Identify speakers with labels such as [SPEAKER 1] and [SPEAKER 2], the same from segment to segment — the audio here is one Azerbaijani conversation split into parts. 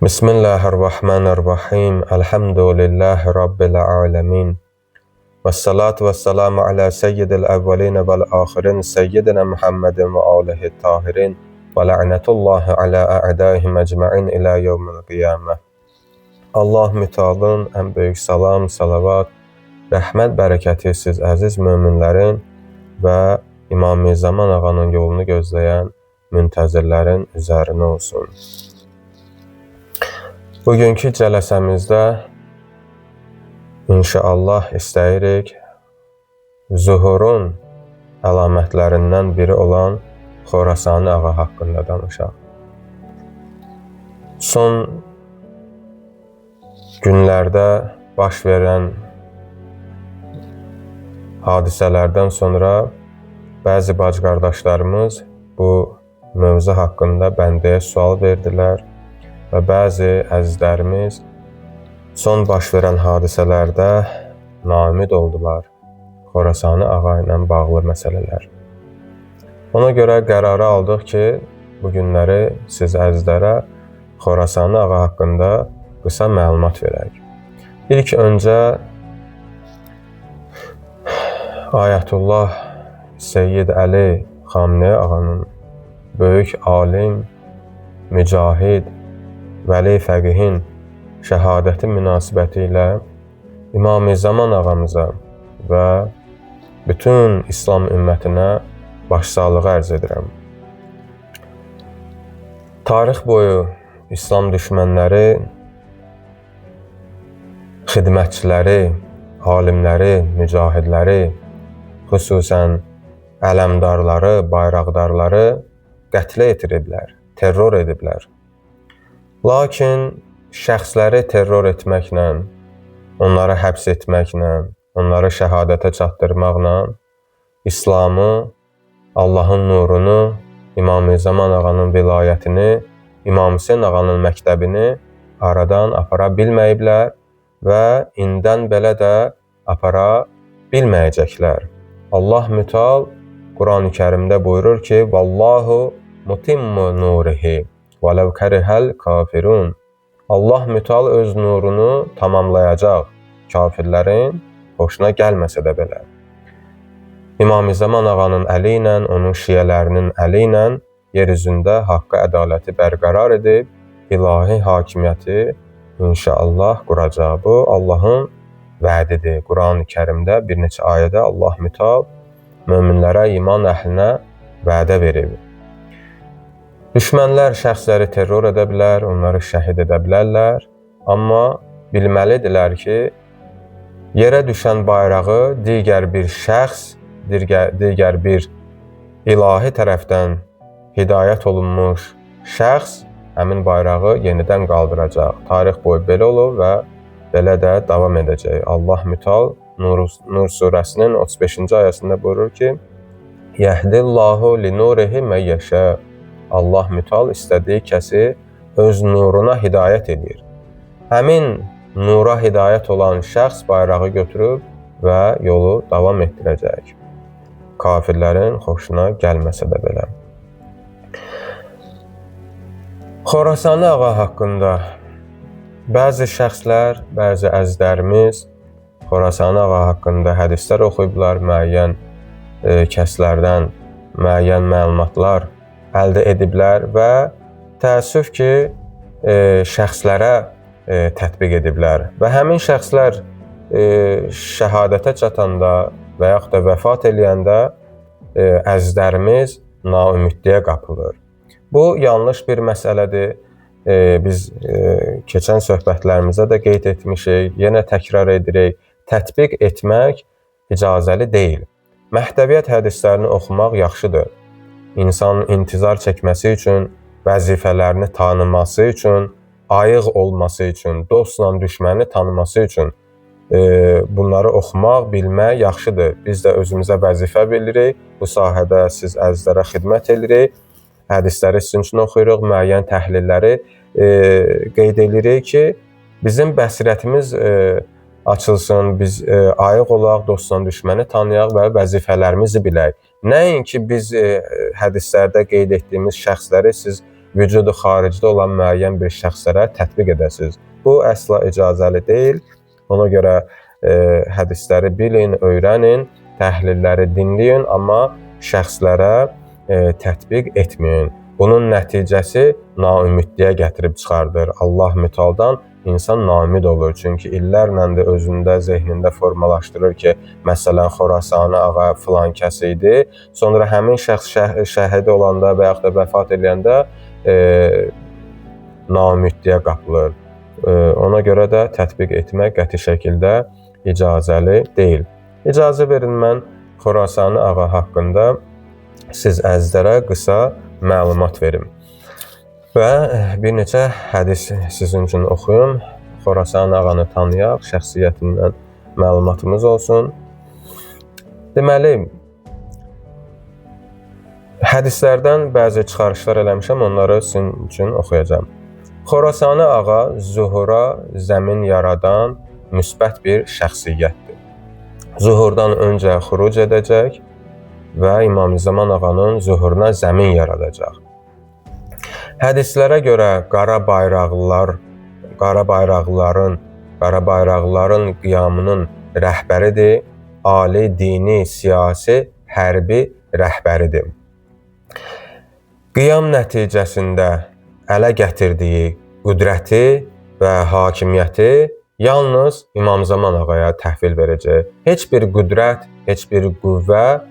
[SPEAKER 1] Bismillahirrahmanirrahim. Elhamdülillahi Rabbil alemin. Vessalatu vesselamu ala seyyidil evvelin vel axirin seyyidina Muhammedin ve alihi tahirin ve la'netullahi ala a'daihim ecmain ila yevmil qiyamə. Allah mütaalın ən böyük salam, salavat, rəhmət, bərəkəti siz əziz möminlərin və İmam-ı Zaman ağanın yolunu gözləyən müntəzirlərin üzərinə olsun. Bugünkü cələsəmizdə inşallah istəyirik zuhurun əlamətlərindən biri olan Xorasani ağa haqqında danışaq. Son günlərdə baş verən hadisələrdən sonra bəzi bacı-qardaşlarımız bu mövzu haqqında bəndəyə sual verdilər və bəzi əzizlərimiz son baş verən hadisələrdə naümid oldular. Xorasani ağa ilə bağlı məsələlər. Ona görə qərarı aldıq ki, bu günləri siz əzizlərə Xorasani ağa haqqında qısa məlumat verək. İlk öncə Ayətullah Seyyid Əli Xamneyi ağanın böyük alim, mücahid, vəli fəqihin şəhadəti münasibəti ilə İmam-ı Zaman ağamıza və bütün İslam ümmətinə başsağlığı ərz edirəm. Tarix boyu İslam düşmənləri, xidmətçiləri, alimləri, mücahidləri, xüsusən ələmdarları, bayraqdarları qətlə yetiriblər, terror ediblər. Lakin şəxsləri terror etməklə, onları həbs etməklə, onları şəhadətə çatdırmaqla İslamı, Allahın nurunu, İmam-ı Zaman ağanın vilayətini, İmam Hüseyn ağanın məktəbini aradan apara bilməyiblər və indən belə də apara bilməyəcəklər. Allah mütəal Quran-ı Kərimdə buyurur ki, Vallahu mutimmu nurihi vələv kərihəl kafirun. Allah mütəal öz nurunu tamamlayacaq, kafirlərin xoşuna gəlməsə də belə. İmam-ı Zaman ağanın əli ilə, onun şiələrinin əli ilə yer üzündə haqqı, ədaləti bərqərar edib, ilahi hakimiyyəti inşallah quracaq. Bu, Allahın vədidir. Quran-ı Kərimdə bir neçə ayədə Allah mütəal möminlərə, iman əhlinə vədə verib. Düşmənlər şəxsləri terror edə bilər, onları şəhid edə bilərlər, amma bilməlidirlər ki, yerə düşən bayrağı digər bir şəxs, digər bir ilahi tərəfdən hidayət olunmuş şəxs həmin bayrağı yenidən qaldıracaq. Tarix boyu belə olub və belə də davam edəcək. Allah mütəal Nur surəsinin 35-ci ayəsində buyurur ki, Yəhdillahu li nurihi mən yəşə. Allah mütəal istədiyi kəsi öz nuruna hidayət edir. Həmin nura hidayət olan şəxs bayrağı götürüb və yolu davam etdirəcək. Kafirlərin xoşuna gəlməsə də belə. Xorasani ağa haqqında bəzi şəxslər, bəzi əzizlərimiz Xorasani ağa haqqında hədislər oxuyublar, müəyyən kəslərdən müəyyən məlumatlar əldə ediblər və təəssüf ki, şəxslərə tətbiq ediblər. Və həmin şəxslər şəhadətə çatanda və yaxud da vəfat eləyəndə əzizlərimiz naümidliyə qapılır. Bu, yanlış bir məsələdir. Biz keçən söhbətlərimizdə də qeyd etmişik, yenə təkrar edirik. Tətbiq etmək icazəli deyil. Məhdəviyyət hədislərini oxumaq yaxşıdır. İnsanın intizar çəkməsi üçün, vəzifələrini tanıması üçün, ayıq olması üçün, dostla düşməni tanıması üçün bunları oxumaq, bilmək yaxşıdır. Biz də özümüzə vəzifə bilirik, bu sahədə siz əzizlərə xidmət edirik, hədisləri sizin üçün oxuyuruq, müəyyən təhlilləri qeyd edirik ki, bizim bəsirətimiz açılsın, biz ayıq olaq, dostla düşməni tanıyaq və vəzifələrimizi bilək. Nəinki biz hədislərdə qeyd etdiyimiz şəxsləri siz vücudu xaricdə olan müəyyən bir şəxslərə tətbiq edəsiniz. Bu əsla icazəli deyil. Ona görə hədisləri bilin, öyrənin, təhlilləri dinləyin, amma şəxslərə tətbiq etməyin. Bunun nəticəsi naümidliyə gətirib çıxardır. Allah mütəldan insan naümid olur. Çünki illərlə də özündə, zehnində formalaşdırır ki, məsələn, Xorasani ağa filan kəs idi. Sonra həmin şəxs şəhid olanda və yaxud da vəfat eləyəndə naümidliyə qapılır. Ona görə də tətbiq etmək qəti şəkildə icazəli deyil. İcazə verin, mən Xorasani ağa haqqında siz əzizlərə qısa məlumat verim. Və bir neçə hədis sizin üçün oxuyum. Xorasani ağanı tanıyaq, şəxsiyyətindən məlumatımız olsun. Deməli, hədislərdən bəzi çıxarışlar eləmişəm, onları sizin üçün oxuyacağam. Xorasani ağa zuhura zəmin yaradan müsbət bir şəxsiyyətdir. Zuhurdan öncə xuruc edəcək və İmam Zaman ağanın zuhuruna zəmin yaradacaq. Hədislərə görə qara bayraqlıların qiyamının rəhbəridir, ali dini, siyasi, hərbi rəhbəridir. Qiyam nəticəsində ələ gətirdiyi qüdrəti və hakimiyyəti yalnız İmam Zaman ağaya təhvil verəcək. Heç bir qüdrət, heç bir qüvvə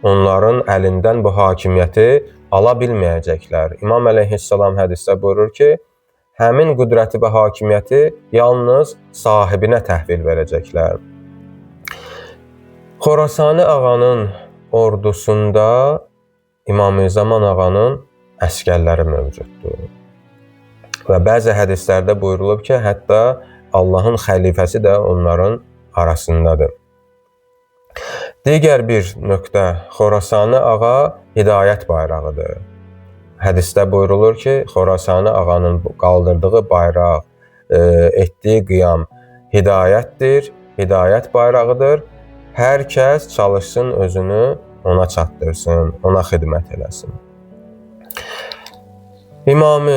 [SPEAKER 1] onların əlindən bu hakimiyyəti ala bilməyəcəklər. İmam əleyhissalam hədisdə buyurur ki, həmin qüdrəti və hakimiyyəti yalnız sahibinə təhvil verəcəklər. Xorasani ağanın ordusunda İmam Zaman ağanın əsgərləri mövcuddur. Və bəzi hədislərdə buyurulub ki, hətta Allahın xəlifəsi də onların arasındadır. Digər bir nöqtə, Xorasani ağa hidayət bayrağıdır. Hədisdə buyurulur ki, Xorasani ağanın qaldırdığı bayraq, etdiyi qiyam hidayətdir, hidayət bayrağıdır. Hər kəs çalışsın özünü ona çatdırsın, ona xidmət eləsin. İmam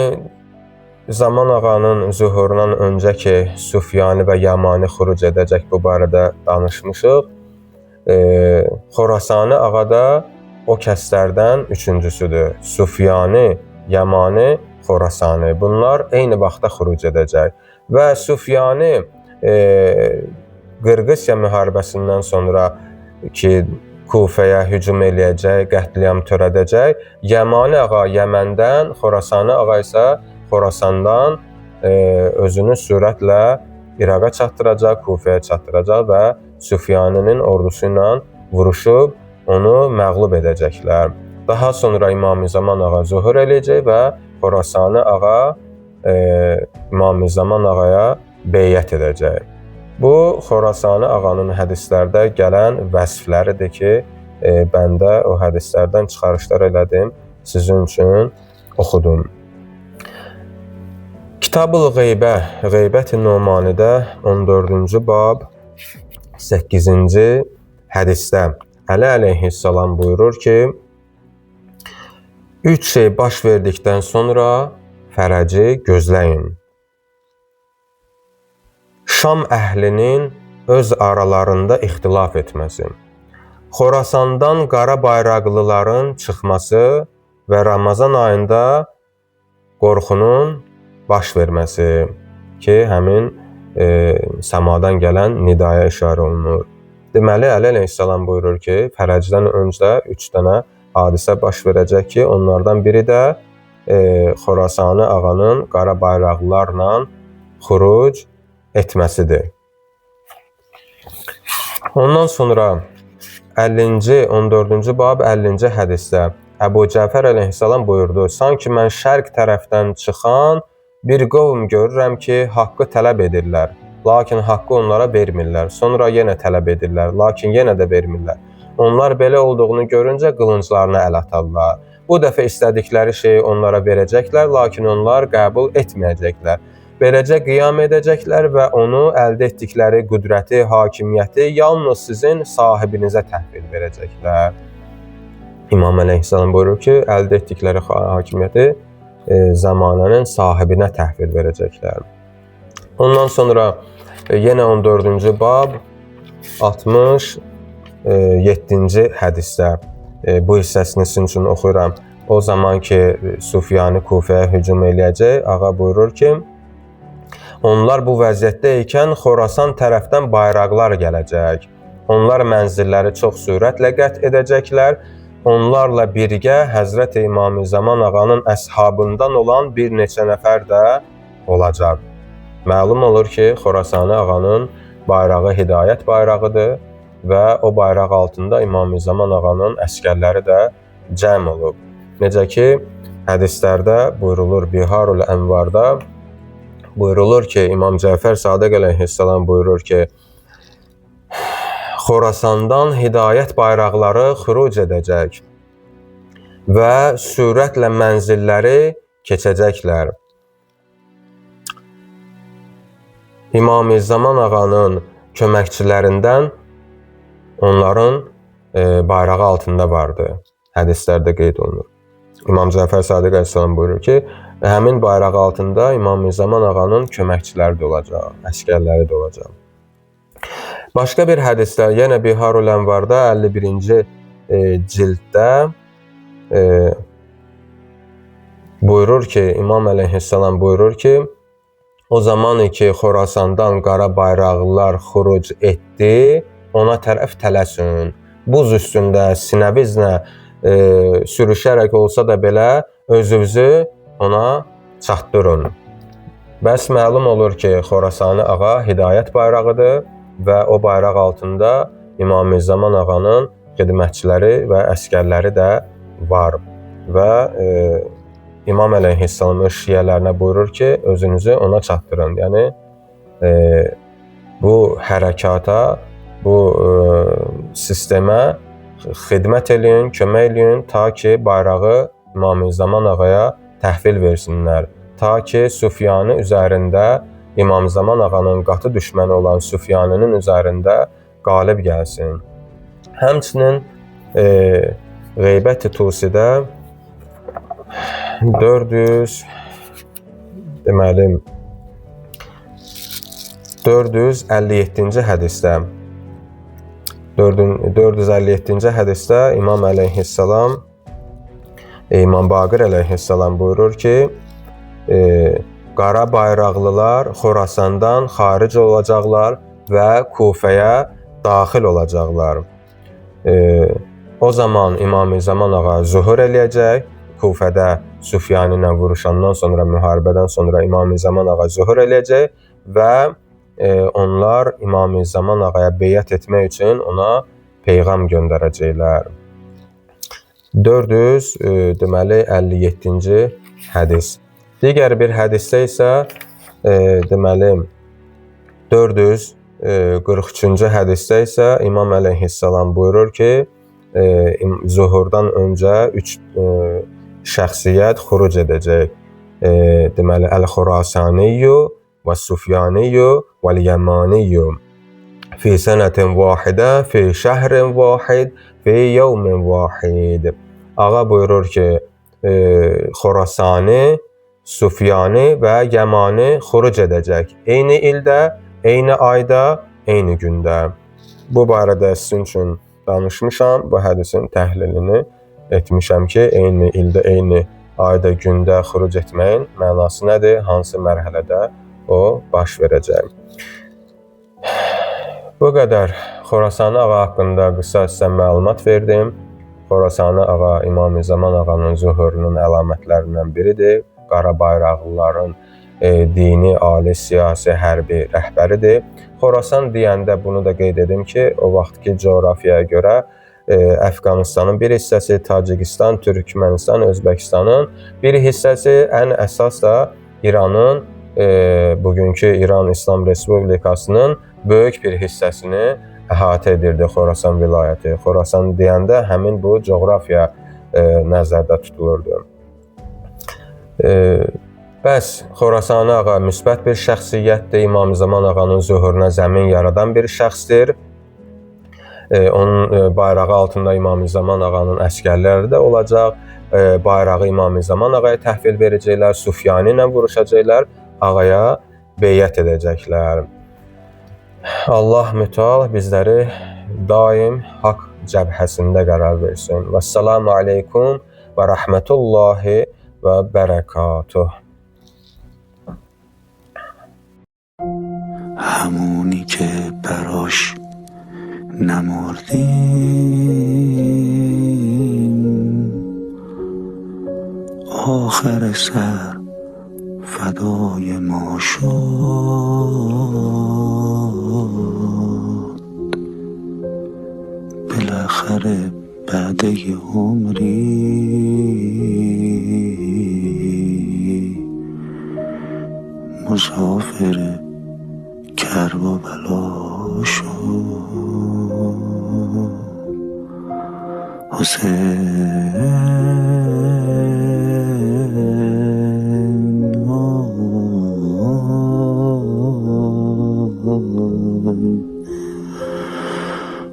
[SPEAKER 1] Zaman ağanın zuhurundan öncə ki, Sufyani və Yamani xuruc edəcək, bu barədə danışmışıq. Xorasani ağa da o kəslərdən üçüncüsüdür. Sufyani, Yamani, Xorasani. Bunlar eyni vaxtda xuruc edəcək. Və Sufyani Qırğızya müharibəsindən sonra ki, Kufəyə hücum eləyəcək, qətliam törədəcək. Yamani ağa Yəməndən, Xorasani ağa isə Xorasandan özünü sürətlə İraqa çatdıracaq, Kufəyə çatdıracaq və Sufyaninin ordusu ilə vuruşub onu məğlub edəcəklər. Daha sonra İmam Zaman ağa zuhur eləyəcək və Xorasani ağa İmam Zaman ağaya beyyət edəcək. Bu, Xorasani ağanın hədislərdə gələn vəsfləridir ki, bəndə o hədislərdən çıxarışlar elədim, sizin üçün oxudum. Kitab-ül Qeybə, Qeybət-i Numanidə 14-cü bab 8-ci hədisdə Əli əleyhissalam buyurur ki, üç şey baş verdikdən sonra fərəci gözləyin. Şam əhlinin öz aralarında ixtilaf etməsi, Xorasandan qara bayraqlıların çıxması və Ramazan ayında qorxunun baş verməsi ki, həmin səmadan gələn nidaya işarə olunur. Deməli, Əli əleyhissalam buyurur ki, fərəcdən öncə 3 dənə hadisə baş verəcək ki, onlardan biri də Xorasani ağanın qara bayraqlarla xuruc etməsidir. Ondan sonra 50-ci, 14-cü bab 50-ci hədisdə Əbu Cəfər əleyhissalam buyurdu: sanki mən şərq tərəfdən çıxan bir qovm görürəm ki, haqqı tələb edirlər, lakin haqqı onlara vermirlər. Sonra yenə tələb edirlər, lakin yenə də vermirlər. Onlar belə olduğunu görüncə qılınclarına əl atarlar. Bu dəfə istədikləri şeyi onlara verəcəklər, lakin onlar qəbul etməyəcəklər. Beləcə qiyam edəcəklər və onu əldə etdikləri qüdrəti, hakimiyyəti yalnız sizin sahibinizə təhvil verəcəklər. İmam əleyhissalam buyurur ki, əldə etdikləri hakimiyyəti zəmanənin sahibinə təhvil verəcəklər. Ondan sonra yenə 14-cü bab 67-ci hədisdə bu hissəsini sizin üçün oxuyuram. O zaman ki, Sufyani Kufəyə hücum eləyəcək, ağa buyurur ki, onlar bu vəziyyətdə ikən Xorasan tərəfdən bayraqlar gələcək. Onlar mənzilləri çox sürətlə qət edəcəklər. Onlarla birgə Həzrət İmam-ı Zaman ağanın əshabından olan bir neçə nəfər də olacaq. Məlum olur ki, Xorasani ağanın bayrağı hidayət bayrağıdır və o bayraq altında İmam-ı Zaman ağanın əsgərləri də cəm olub. Necə ki, hədislərdə buyurulur, Biharul Ənvarda buyurulur ki, İmam Cəfər Sadiq əleyhissalam buyurur ki, Xorasandan hidayət bayraqları xüruc edəcək və sürətlə mənzilləri keçəcəklər. İmam-ı Zaman ağanın köməkçilərindən onların bayrağı altında vardı. Hədislərdə qeyd olunur. İmam Cəfər Sadiq əleyhissalam buyurur ki, həmin bayraq altında İmam-ı Zaman ağanın köməkçiləri də olacaq, əsgərləri də olacaq. Başqa bir hədisdə, yenə Biharul Ənvarda 51-ci cilddə buyurur ki, İmam əleyhissalam buyurur ki, o zaman ki, Xorasandan qara bayraqlılar xuruc etdi, ona tərəf tələsin. Buz üstündə sinəbizlə sürüşərək olsa da belə özünüzü ona çatdırın. Bəs məlum olur ki, Xorasani ağa hidayət bayrağıdır və o bayraq altında İmam-ı Zaman ağanın xidmətçiləri və əsgərləri də var. Və İmam əleyhissalam öz şiələrinə buyurur ki, özünüzü ona çatdırın. Yəni, bu hərəkata, bu sistemə xidmət eləyin, kömək eləyin, ta ki bayrağı İmam-ı Zaman ağaya təhvil versinlər. Ta ki Sufyanı üzərində, İmam Zaman ağanın qatı düşməni olan Sufyanının üzərində qalib gəlsin. Həmçinin Qeybət-i Tusidə 457-ci hədisdə 457-ci hədisdə İmam əleyhissalam, İmam Baqir əleyhissalam buyurur ki, qara bayraqlılar Xorasandan xaric olacaqlar və Kufəyə daxil olacaqlar. O zaman İmam-ı Zaman ağa zuhur eləyəcək. Kufədə Sufyani ilə vuruşandan sonra, müharibədən sonra İmam-ı Zaman ağa zuhur eləyəcək və onlar İmam-ı Zaman ağaya beyət etmək üçün ona peyğam göndərəcəklər. 457-ci hədis. Digər bir hədisdə isə deməli 443-cü hədisdə isə İmam əleyhissalam buyurur ki, zuhurdan öncə 3 şəxsiyyət xuruc edəcək. Deməli, Əl-Xurasaniyyu və Sufyaniyyu və Yəmaniyyu fi sənətin vahidə, fi şəhrin vahid, fi yevmin vahid. Ağa buyurur ki, Xorasani, Sufyani və Yəmani xuruc edəcək. Eyni ildə, eyni ayda, eyni gündə. Bu barədə sizin üçün danışmışam. Bu hədisin təhlilini etmişəm ki, eyni ildə, eyni ayda, gündə xuruc etməyin mənası nədir, hansı mərhələdə o baş verəcək. Bu qədər Xorasani ağa haqqında qısa sizə məlumat verdim. Xorasani ağa İmam-ı Zaman ağanın zuhurunun əlamətlərindən biridir. Qara bayraqlıların dini, ali, siyasi, hərbi rəhbəridir. Xorasan deyəndə bunu da qeyd edim ki, o vaxtki coğrafiyaya görə Əfqanistanın bir hissəsi, Tacikistan, Türkmənistan, Özbəkistanın bir hissəsi, ən əsas da İranın, bugünkü İran İslam Respublikasının böyük bir hissəsini əhatə edirdi Xorasan vilayəti. Xorasan deyəndə həmin bu coğrafiya nəzərdə tutulurdu. Bəs Xorasani ağa müsbət bir şəxsiyyətdir, İmam Zaman ağanın zuhuruna zəmin yaradan bir şəxsdir. Onun bayrağı altında İmam-ı Zaman ağanın əskərləri də olacaq. Bayrağı İmam-ı Zaman ağaya təhvil verəcəklər, Sufyani ilə vuruşacaqlar, ağaya beyyət edəcəklər. Allah mütəal bizləri daim haqq cəbhəsində qərar versin. Vəssalamu aleykum və rəhmətullahi və bərəkatuh.
[SPEAKER 2] همونی که براش نمردیم آخر سر فدای ما شد، بالاخره بعد یه عمری مسافر کرب و بلا شد. حسین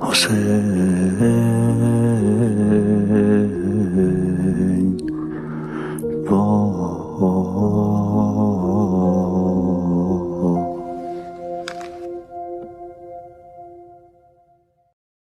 [SPEAKER 2] حسین.